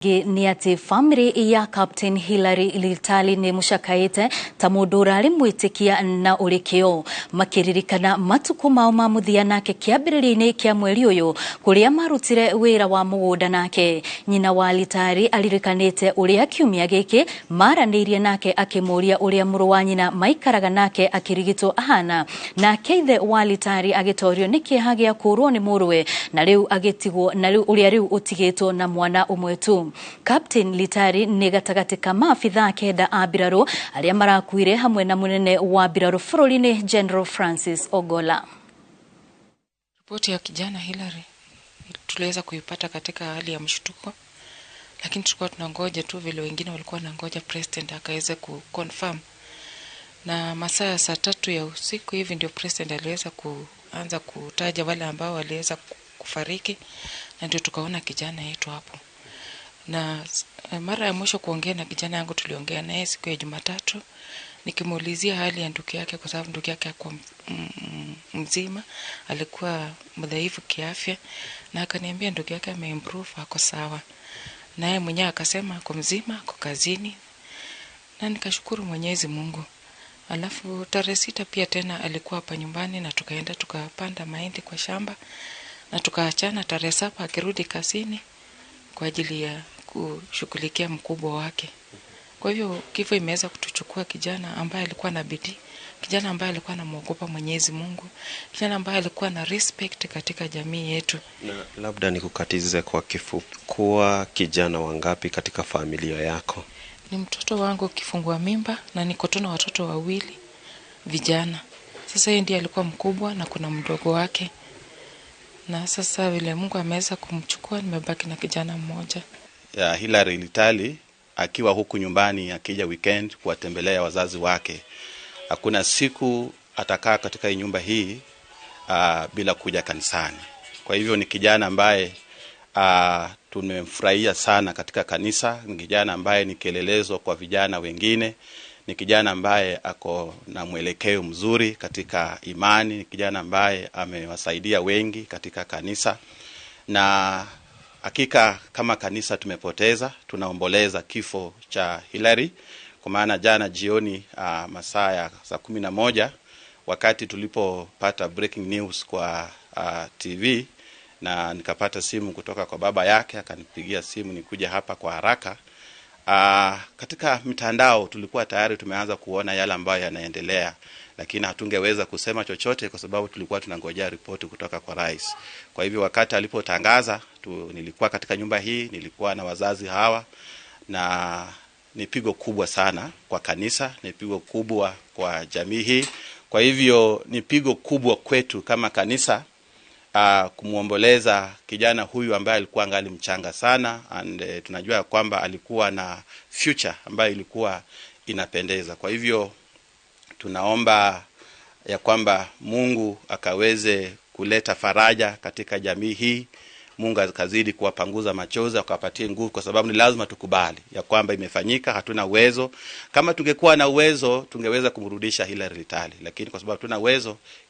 Nĩ atĩ bamĩrĩ ya Captain Hillary Litali nĩ mũcakaĩte ta mũndũ ũrarĩ mwĩtĩkia na ũrĩ kĩo, makĩririkana matukũ mao ma mũthia nake kĩambĩrĩria-inĩ kĩa mweri ũyũ, kũrĩa marutire wĩra wa mũgũnda nake. Nyina wa Litali aririkanĩte ũrĩa kiumia gĩkĩ maranĩirie nake, akĩmũria ũrĩa mũrũ wa nyina maikaraga nake akĩrigitwo ahana. Nake ithe wa Litali agĩtorio nĩ kĩeha gĩa kũrwo nĩ mũrũwe na rĩu agĩtigwo na rĩu ũrĩa rĩu ũtigĩtwo na mwana ũmwe tu. Captain Litari nĩ gatagatĩ ka maabithaa 9 a mbirarũ arĩa marakuire hamwe na mũnene wa mbirarũ bũrũri-inĩ, General Francis Ogola. Ripoti ya kijana Hillary tuliweza kuipata katika hali ya mshtuko, lakini tulikuwa tunangoja tu vile wengine walikuwa wanangoja president akaweze kuconfirm, na masaa ya saa 3 ya usiku hivi ndio president aliweza kuanza kutaja wale ambao waliweza kufariki, na ndio tukaona kijana yetu hapo. Na mara ya mwisho kuongea na kijana yangu, tuliongea naye siku ya Jumatatu, nikimuulizia hali ya ndugu yake, kwa sababu ndugu yake hakuwa mzima, alikuwa mdhaifu kiafya, na akaniambia ndugu yake ameimprove, ako sawa. Naye mwenyewe akasema ako mzima, ako kazini, na nikashukuru Mwenyezi Mungu. Alafu tarehe 6 pia tena alikuwa hapa nyumbani na tukaenda tukapanda mahindi kwa shamba na tukaachana tarehe 7 akirudi kazini kwa ajili ya kushughulikia mkubwa wake. Kwa hivyo kifo imeweza kutuchukua kijana ambaye alikuwa na bidii, kijana ambaye alikuwa anamwogopa Mwenyezi Mungu, kijana ambaye alikuwa na respect katika jamii yetu. Na labda nikukatize kwa kifupi, kuwa kijana wangapi katika familia yako? Ni mtoto wangu kifungua mimba na niko tu na watoto wawili vijana. Sasa yeye ndiye alikuwa mkubwa na kuna mdogo wake, na sasa vile Mungu ameweza kumchukua, nimebaki na kijana mmoja. Ya Hillary Litali akiwa huku nyumbani, akija weekend kuwatembelea wazazi wake. Hakuna siku atakaa katika hii nyumba hii bila kuja kanisani. Kwa hivyo ni kijana ambaye tumemfurahia sana katika kanisa. Ni kijana ambaye ni kielelezo kwa vijana wengine. Ni kijana ambaye ako na mwelekeo mzuri katika imani. Ni kijana ambaye amewasaidia wengi katika kanisa, na hakika kama kanisa tumepoteza, tunaomboleza kifo cha Hillary, kwa maana jana jioni masaa ya saa 11, wakati tulipopata breaking news kwa TV na nikapata simu kutoka kwa baba yake, akanipigia simu nikuja hapa kwa haraka. Katika mitandao tulikuwa tayari tumeanza kuona yale ambayo yanaendelea, lakini hatungeweza kusema chochote kwa sababu tulikuwa tunangojea ripoti kutoka kwa rais. Kwa hivyo wakati alipotangaza tu, nilikuwa katika nyumba hii, nilikuwa na wazazi hawa, na ni pigo kubwa sana kwa kanisa, ni pigo kubwa kwa jamii hii. Kwa hivyo ni pigo kubwa kwetu kama kanisa kumwomboleza kijana huyu ambaye alikuwa angali mchanga sana and tunajua kwamba alikuwa na future ambayo ilikuwa inapendeza. Kwa hivyo tunaomba ya kwamba Mungu akaweze kuleta faraja katika jamii hii. Mungu akazidi kuwapanguza machozi, akawapatie nguvu, kwa sababu ni lazima tukubali ya kwamba imefanyika. Hatuna uwezo. Kama tungekuwa na uwezo, tungeweza kumrudisha Hillary Litali, lakini kwa sababu hatuna uwezo.